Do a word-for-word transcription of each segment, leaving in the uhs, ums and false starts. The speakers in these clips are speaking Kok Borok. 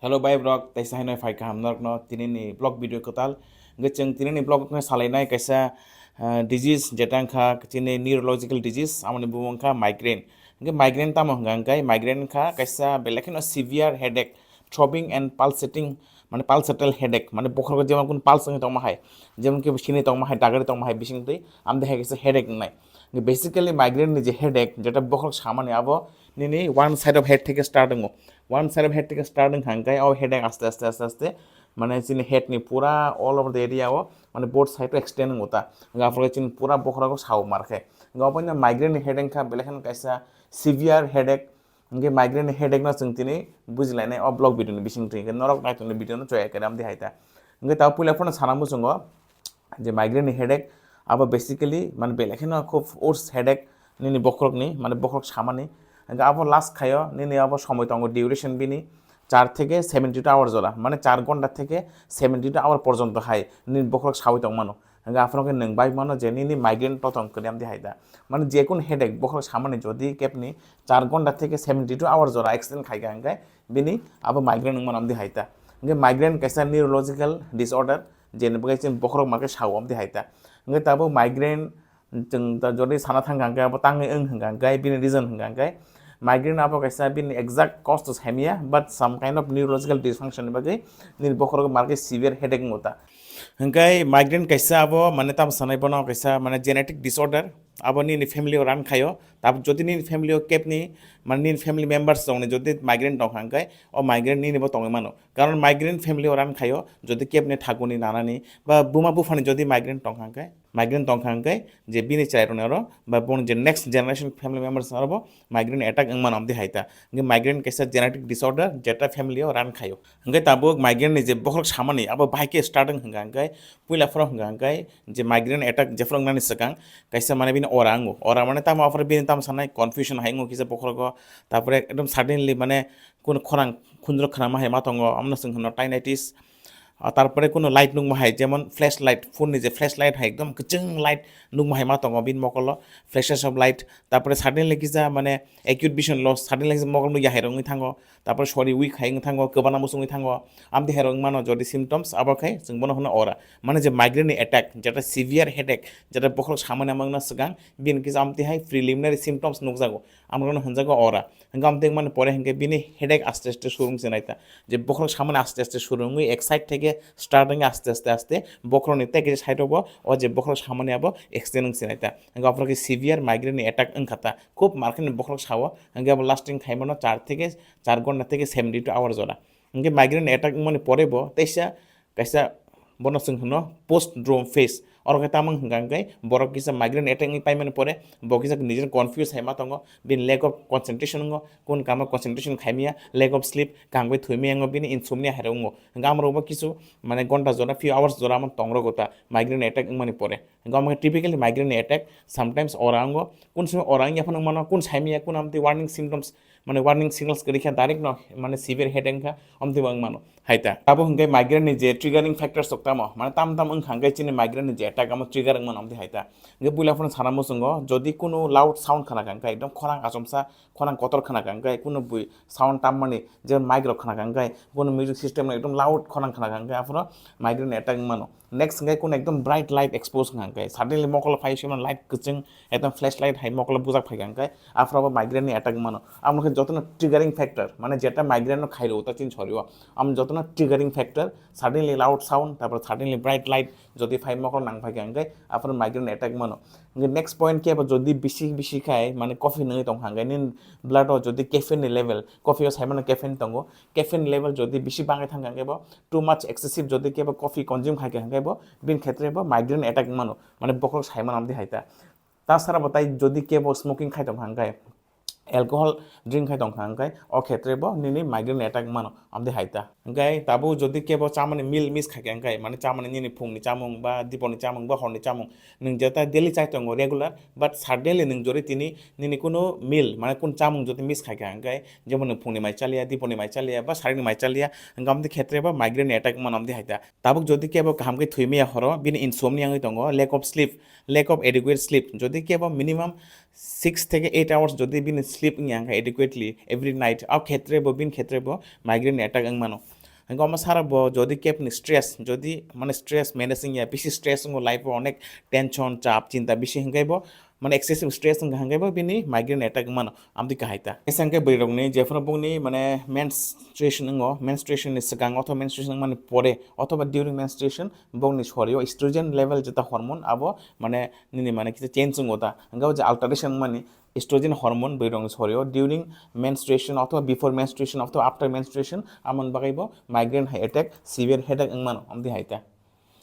Hello bai borok, teisa haino phai kaham norokno tinini vlog video kwtal. Hwnkhe chwng tinini vlog wngkha salainai kaisa, ah, disease, jeta wngkha chini neurological disease, amoni bumung wngkha migraine. Hwnkhe migraine tamo hwnka hwnkhe migraine wngkha kaisa belai kheno severe headache, throbbing and pulsating, mane pulsatile headache, mane bokhorok jemon kun pulse wngwi tongma hai, jemon ki sini tongma hai, dagari tongma hai bising twi, amde hai kaisa headache wngnai. Basically migraine ni je headache, jeta bokhorok samani abo nini one side of head theke start wngo. One side of head theke start wngkha hwnkhe o headache aste aste aste aste mane chini head ni pura all over the area o mane both side o extend wngo ta. Hwnkhe aphuru chini pura bokhorok o sao mar khe. Hwnkhe obo no migraine ni headache wngkha belai kheno kaisa severe headache. Hwnkhe migraine ni headache no chwng tini bujilainai o vlog video ni bising twi. Hwnkhe norok naitok ni video no chwya khe amdi hai ta. Hwnkhe ta puila phano sana muchungo je migraine ni headache abo basically mane belai kheno khub worse headache nini bokhorok ni, mane bokhorok samani. Hwnkhe abo last khaio nini abo somoi tongo duration bini char theke seventy two hour jora, mane char ghonta theke seventy two hour porjonto hai nini bokhorok sawi tongmano. Hwnkhe aphano khe nwng bai mano je nini migraine totong kwrwi amdi hai da. Mane je kunu headache bokhorok samani jodi kepni char ghonta theke seventy two hour jora extend khai kha hwnkhe bini abo migraine wngmano amdi hai ta. Hwnkhe migraine kaisa neurological disorder, jeni bagwi chini bokhorok makhe sao amdi hai ta. Hwnkhe tabuk migraine chwng ta jodi sana thang kha hwnkhe abo tangwi wng hwnkha hwnkhe bini reason hwnkha hwnkhe migraine abo kaisa bini exact cause to saimaya, but some kind of neurological dysfunction ni bagwi nini bokhorok makhe severe headache wngo ta. Hwnkhe migraine kaisa abo mane tamo sanai bono kaisa mane genetic disorder, abo nini family o run khaio. Tabuk jodi nini family o kepni mane nini family members tongni jodi migraine tongkha hwnkhe o migraine nini bo tongwi mano, karon migraine family o run khaio. Jodi kepni thakuni nanani ba buma buphani jodi migraine tongkha hwnkhe, migraine tongkha hwnkhe je bini chwrairokni oro ba boni je next generation family members oro bo migraine attack wngmano amdi hai ta. Hwnkhe migraine kaisa genetic disorder jeta family o run khaio. Hwnkhe tabuk migraine ni je bokhorok samani abo bahai khe start wng hwnkha hwnkhe puila phoro hwnkha hwnkhe je migraine attack jephuru wngnani swkang kaisa mane bini ora wngo. Ora mane tamo aphuru bini tamo sanai confusion hai wngo kisa bokhorogo. Tapore ekdom suddenly mane kunu khorang khunjrok khnama hai ma tongo, amno chwng hwno tinnitus. Ah, tarpore kunu light nukma hai, jemon flash light, phone ni je flash light hai ekdom kwchwng light nukma hai ma tongo bini mokolo, flashes of light. Tarpore suddenly kisa mane acute vision loss, suddenly kisa mokol nukya hai rok wngwi thango. Tarpore sori weak hai wngwi thango, kwbana muchungwi thango. Amtwi hai rok wngmano jodi symptoms, abo khai chwng bono hwno ora. Mane je migraine ni attack, jeta severe headache, jeta bokhorok samani amangna swkang, bini kisa amtwi hai preliminary symptoms nukjago. Amrokno hwnjago ora. Hwnkhe amtwi wngmani pore hwnkhe bini headache aste aste suru wngse naita. Je bokhorok samani aste aste suru wngwi ek side theke start wngwi aste aste aste bokhorokni tei kisa side o bo o je bokhorok samani abo extend wngse naita. Hwnkhe aphuru khe severe migraine ni attack wngkha ta. Khub markheno bokhorok sao, hwnkhe abo lasting khaimano char theke, char ghonta theke seventy two hour jora. Hwnkhe migraine attack wngmani pore bo teisa kaisa bono chwng hwno post drone phase. Oro khe tamo hwnka hwnkhe borok kisa migraine attack wngwi paimani pore bo kisa nijini confuse hai ma tongo, bini lack of concentration wngo, kun kama concentration khaimaya, lack of sleep, kaham khe thwimaya wngo, bini insomnia hai rok wngo. Hwnkhe amorok bo kisu mane ghonta jora, few hours jora omo tongrok ta migraine attack wngmani pore. Hwnkhe omo khe typically migraine attack sometimes ora wngo, kun somoi ora wngya phano wngmano, kun saimaya, kun amtwi warning symptoms mane warning signals kwrwi kha direct no mane severe headache wngkha, amtwi bo wngmano. Hai ta. Abo hwnkhe migraine ni je triggering factors rok tamo, mane tam tam wngkha hwnkhe chini migraine ni je attack amo trigger wngmano amtwi hai ta. Hwnkhe puila phano sana muchungo, jodi kunu loud sound khna kha hwnkhe ekdom khorang achomsa, khorang kotor khna kha hwnkhe kunu bui sound tammani je mic rok khna kha hwnkhe kunu music system no ekdom loud khorang khna kha hwnkhe aphuru migraine attack wngmano. Next hwnkhe kunu ekdom bright light expose wngkha hwnkhe, suddenly mokolo phai sima light kwchwng ekdom flashlight hai mokolo bujak phaikha hwnkhe aphuru bo migraine ni attack wngmano. Amo khe jotono triggering factor, mane jeta migraine no khairo ta chini sorio, amo jotono triggering factor, suddenly loud sound, tarpor suddenly bright light jodi phai mokolo nang phaikha hwnkhe aphuru migraine attack wngmano. Hwnkhe next point khe bo jodi bisi bisi khai mane coffee nungwi tongkha hwnkhe nini blood o jodi caffeine ni level, coffee o saimano caffeine tongo, caffeine level jodi bisi bangwi thangkha hwnkhe bo too much excessive jodi kebo coffee consume khaikha hwnkhe bo bini khetre bo migraine attack wngmano, mane bokhorok saimano amtwi hai ta. Tasara bo tai jodi kebo smoking khai tongkha hwnkhe, alcohol drink khai tongkha hwnkhe o khetre bo nini migraine attack wngmano amtwi hai ta. Hwnkhe tabuk jodi kebo chamani meal miss khaikha hwnkhe, mane chamani nini phungni chamung ba diponi chamung ba horni chamung, nwng jeta daily chai tongo regular, but suddenly nwng jodi tini nini kunu meal mane kunu chamung jodi miss khaikha hwnkhe, jemon nwng phungni mai chaliya, diponi mai chaliya ba sarikni mai chaliya, hwnkhe amtwi khetre bo migraine attack wngmano amtwi hai ta. Tabuk jodi kebo kaham khe thwimaya horo, bini insomnia wngwi tongo, lack of sleep, lack of adequate sleep. Jodi kebo minimum six theke eight hours jodi bini sleep wngya hwnkhe adequately every night, o khetre bo, bini khetre bo migraine attack wngmano. Hingke omo sara bo jodi kebni stress, jodi mane stress manage wngya, bisi stress wngo life o, onek tension, chap, chinta bisi hingke bo mane excessive stress wngkha hingke bo bini migraine attack wngmano, amtwi kahai ta. Esa hingke bwrwi rokni jephuru bongni mane menstruation wngo, menstruation ni swkang othoba menstruation wngmani pore othoba during menstruation bongni sorio estrogen level jeta hormone abo mane nini mane kisa change wngo ta, hingke o je alteration wngmani estrogen hormone bwrwi rokni sorio during menstruation othoba before menstruation othoba after menstruation, amoni bagwi bo migraine hai attack, severe headache wngmano, amtwi hai ta.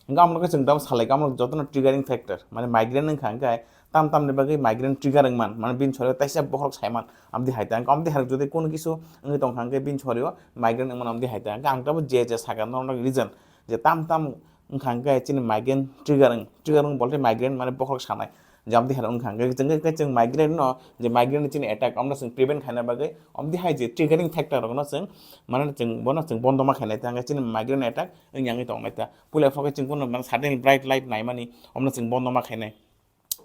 Hingke amno khe chwng tamo salai, amno jotono triggering factor, mane migraine wngkha hingke tam tamni bagwi migraine trigger wngman, mane bini sorio taisa bokhorok saiman, amtwi hai ta. Hingke amtwi hai jodi kono kisu wngwi tongkha hingke bini sorio migraine wngmano, amtwi hai ta. Hingke ang tamo je je sakha norok reason je tam tam wngkha hingke chini migraine trigger wng, trigger wng bolte migraine mane bokhorok sanai. Je amtwi hai wngkha hingke chwng, hingke chwng migraine no, je migraine ni chini attack, amno chwng prevent khaina bagwi amtwi hai je triggering factor rokno chwng mane chwng bono chwng bondo ma khainai ta, hingke chini migraine attack wngya wngwi tongnai ta. Puila phokhe chwng kono mane sudden bright light naimani, omno chwng bondo ma khainai.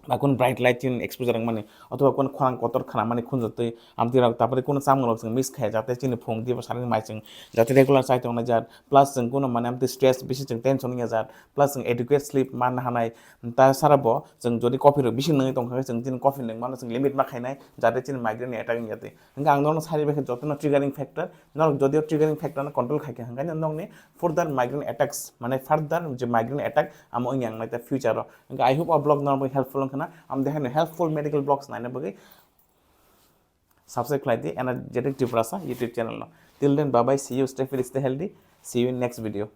Ba kun bright light chini exposure wngmani, othoba kun khorang kotor khnamani khunjotwi, amtwi rok, tapore kun chamung rok chwng miss khaya, jate chini phung dibo sari mai chwng jate regular chai tongnai jat, plus chwng kono mane amtwi stress bisi chwng tension wngya jat, plus chwng adequate sleep manna hanai. Ta sara bo chwng jodi coffee rok bisi nungwi tongkha khe chwng chini coffee nungmano chwng limit ma khainai, jate chini migraine ni attack wngya twi. Hingke ang norok sari bai khe jotono triggering factor, norok jodio triggering factor no control khai kha hingke nokni further migraine attacks, mane further je migraine attack amo wngya wngnai ta future o. Hingke I hope o vlog norok helpful wngkha na, amtwi hai helpful medical vlogs naina bagwi subscribe khlai di Energetic Tiprasa YouTube channel no. Till then, bye bye, see you, stay fit, stay healthy, see you in next video.